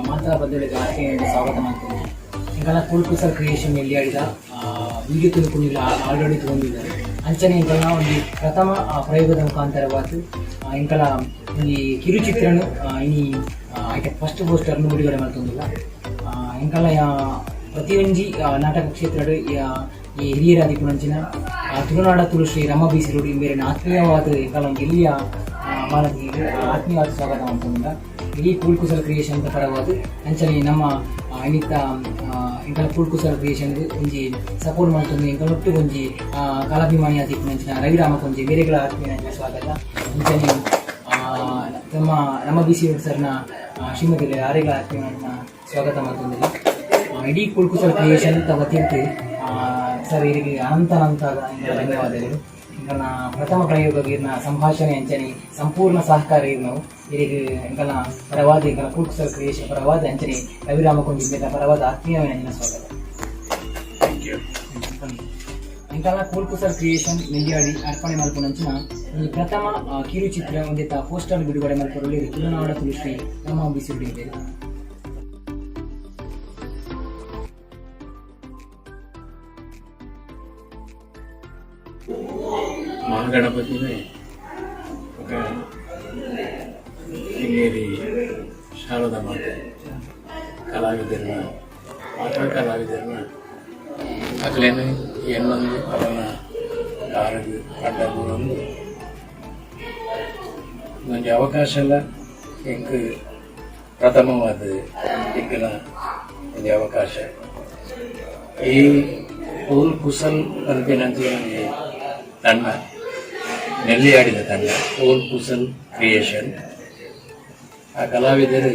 ಮಾತಾ ಬಂಧುಗಳಿಗೆ ಆತ್ಮೀಯ ಸ್ವಾಗತ ಮಾಡ್ತೀನಿ. ಎಂಕಲ್ನ ಕೂಲ್ ಕುಸಲ್ ಕ್ರಿಯೇಷನ್ ನೆಲ್ಯಾಡಿದ ವಿಡಿಯೋ ತುಣುಕುನಿಲ್ಲ ಆಲ್ರೆಡಿ ತಗೊಂಡಿದ್ದಾರೆ. ಅಂಚನೆ ಎಂಕಲ್ನ ಒಂದು ಪ್ರಥಮ ಪ್ರಯೋಗದ ಮುಖಾಂತರವಾದ ಎಂಕಲ ಈ ಕಿರುಚಿತ್ರನು ಇನಿ ಐತ ಫಸ್ಟ್ ಪೋಸ್ಟರ್ನು ಬಿಡುಗಡೆ ಮಾಡ್ತೊಂದಿಲ್ಲ. ಎಂಕಲ್ನ ಪ್ರತಿಯೊಂಜಿ ನಾಟಕ ಕ್ಷೇತ್ರಡ್ ಈ ಹಿರಿಯರಾದಿಪ್ಪುನಂಚಿನ ತುಳುನಾಡ Tulu Shri Rama B C road ಇಂಬೇರಿನ ಆತ್ಮೀಯವಾದ ಎಂಕಲ್ನ ಒಂಜಿ ಎಲ್ಲಿಯ ಮಾನದಿಗೆ ಆತ್ಮೀಯವಾದ ಸ್ವಾಗತ ಮಾಡ್ತೊಂದಿಲ್ಲ ಇಡೀ ಕೂಲ್ ಕುಸಲ್ ಕ್ರಿಯೇಷನ್ ಪರವಾದ. ಅಂಚನೆ ನಮ್ಮ ಇನ್ನಿತ್ತ ಎಂಕಲ ಕೂಲ್ ಕುಸಲ್ ಕ್ರಿಯೇಷನ್ ಒಂಜಿ ಸಪೋರ್ಟ್ ಮಾಡ್ತೊಂದು ಎಂಕಲ ಒಟ್ಟು ಒಂಜಿ ಕಲಾಭಿಮಾನಿ ಆದಿಪ್ಪುನಂಚಿನ ರವಿರಾಮ ಕೊಂಜಿ ಬೇರೆಗಳ ಆತ್ಮೀಯ ಸ್ವಾಗತ. ಅಂಚನೆ ನಮ್ಮ ರಮ ಬಿ ಸಿ ಸರ್ನ ಶ್ರೀಮತಿ ಆರೆಗಳ ಆತ್ಮೀಯ ಸ್ವಾಗತ ಮಾಡ್ತೊಂದಿಲ್ಲ. ಇಡೀ ಕೂಲ್ ಕುಸಲ್ ಕ್ರಿಯೇಷನ್ ವತಿಯಿಂದ ಸರ್ ಇವರಿಗೆ ಅನಂತ ಅನಂತ ಧನ್ಯವಾದಗಳು. ಎಂಕಲ್ನ ಪ್ರಥಮ ಪ್ರಯೋಗ ಇರ್ನ ಸಂಭಾಷಣೆ ಅಂಚನೆ ಸಂಪೂರ್ಣ ಸಹಕಾರ ಇರ್ನವು. ಇರಿಗೆ ಎಂಕಲ್ನ ಪರವಾದ, ಎಂಕಲ್ನ ಕೂಲ್ ಕುಸಲ್ ಕ್ರಿಯೇಷನ್ ಪರವಾದ, ಅಂಚನೆ ರವಿರಾಮ ಕೊಂಜಿ ಪರವಾದ ಆತ್ಮೀಯವಾದ ಸ್ವಾಗತ. Thank you. ಎಂಕಲ್ನ ಕೂಲ್ ಕುಸಲ್ ಕ್ರಿಯೇಷನ್ ನೆಲ್ಯಾಡಿ ಅರ್ಪಣೆ ಮಲ್ಪುನಂಚಿನ ಒಂಜಿ ಪ್ರಥಮ ಕಿರುಚಿತ್ರ ಒಂದಿತ್ತ ಪೋಸ್ಟರ್ ಬಿಡುಗಡೆ ಮಲ್ಪುರಲ್ಲಿ ತುಳುನಾಡ ತುಳುಶ್ರೀ ನಮ್ಮ ಬಿಸಿಲು ಇದೆ. ಮಹಾಗಣಪತಿನೇ ఒక ಶೃಂಗೇರಿ ಶಾರದಾ ಮಾತೆ ಕಲಾವಿದರನ್ನ, ಮಾತಾ ಕಲಾವಿದರನ್ನ ಅಕ್ಲೇನು ಎನ್ನೊಂದು ಅವನ ಕಾರಿಗೆ ಅಡ್ಡ ಬೂರೊಂದು ಒಂಜಿ ಅವಕಾಶ ಎಲ್ಲ ಎಂಕ್ ಪ್ರಥಮವಾದ ತಿಕ್ಕನ ಒಂಜಿ ಅವಕಾಶ. ಈ ಕೂಲ್ ಕುಸಲ್ ಪನ್ಪಿನಂಚಿನ ಒಂಜಿ ತಂಡ, ನೆಲ್ಲಿಯಾಡಿದ ತಂಡ ಕೂಲ್ ಕುಸಲ್ ಕ್ರಿಯೇಷನ್. ಆ ಕಲಾವಿದರು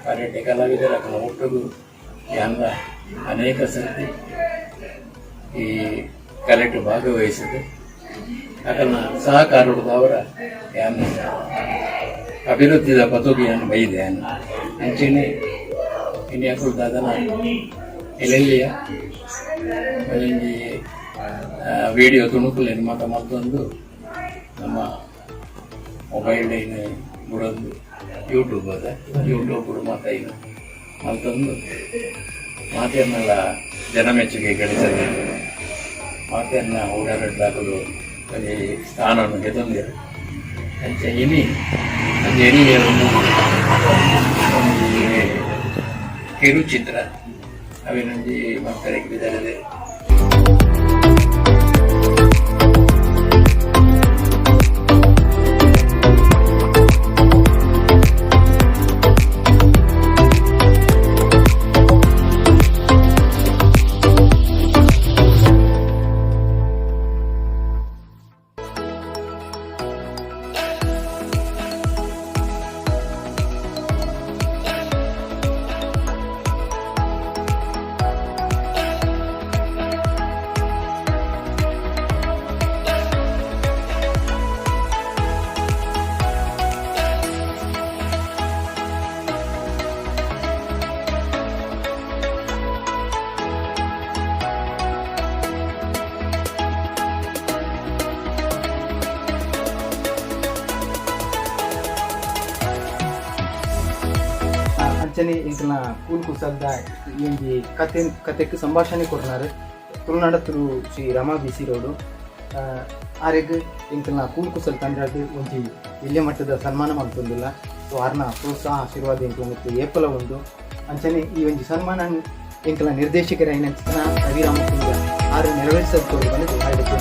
ಅರೆಡ್ಡೆ ಕಲಾವಿದರು. ಅಕಲ ಒಟ್ಟುಗು ಯಾನ್ಲ ಅನೇಕ ಸರ್ತಿ ಈ ಕಲೆಟ್ ಭಾಗವಹಿಸಿದೆ. ಅಕಲ್ನ ಸಹಕಾರದವರ ಯಾನ್ ಅಭಿವೃದ್ಧಿದ ಪತೋಗಿ ಯಾನ್ ಬೈದೆ ಯಾನ್. ಅಂಚೆನೆ ಇನ್ನು ಅಕುಲು ದಾದನ ಎಲ್ಲೆಲ್ಲಿಯ ಒಂಜಿ ವಿಡಿಯೋ ತುಣುಕುಲೆನ್ ಮಾತ ಮಲ್ತೊಂದು ನಮ್ಮ ಮೊಬೈಲ್ ಐನ್ ಬುಡೊಂದು ಯೂಟ್ಯೂಬ್ ಅದ, ಯೂಟ್ಯೂಬ್ ಮಾತ ಐನ್ ಮಲ್ತೊಂದು ಮಾತೆರ್ನೆಲ್ಲ ಜನಮೆಚ್ಚುಗೆ ಗಳಿಸದೆ ಮಾತೆರ್ನ ಓಡಾಡಲಾಗಲು ಒಂಜಿ ಸ್ಥಾನವನ್ನು ಗೆತೊಂದೆರ್. ಅಂಚ ಇನಿ ಒಂಜಿ ಎಲ್ಲಿಯ ಒಂಜಿ ಕಿರುಚಿತ್ರ ಅವೆನೊಂಜಿ ಮಕ್ಕಳಿಗೆ ಬಿದರದೆ. ಅಂಚನೆ ಎಂಕಲ್ನ ಕೂಲ್ ಕುಸಲ್ದ ಈ ಒಂಜಿ ಕತೆ ಕತೆಕ್ ಸಂಭಾಷಣೆ ಕೊರ್ನಾರ್ ತುಳುನಾಡ Tulu Shri Rama B C road. ಆರೆಗ್ ಎಂಕಲ್ನ ಕೂಲ್ ಕುಸಲ್ ತಂಡಡ್ ಒಂಜಿ ಎಲ್ಯ ಮಟ್ಟದ ಸನ್ಮಾನ ಮಲ್ತೊಂದುಲ್ಲ. ಸೊ ಆರ್ನ ಪ್ರೋತ್ಸಾಹ, ಆಶೀರ್ವಾದ ಎಂಕಲ್ನ ಮಿತ್ತ್ ಏಪಲ ಉಂಡು. ಅಂಚನೆ ಈ ಒಂಜಿ ಸನ್ಮಾನ ಎಂಕಲ್ನ ನಿರ್ದೇಶಕರಾಯಿನಂಚಿನ ರವಿರಾಮ ಕುಂಜ ಆರು ನೆರವೇರಿಸೋದು ಬಂದು ಆರೆಗ್.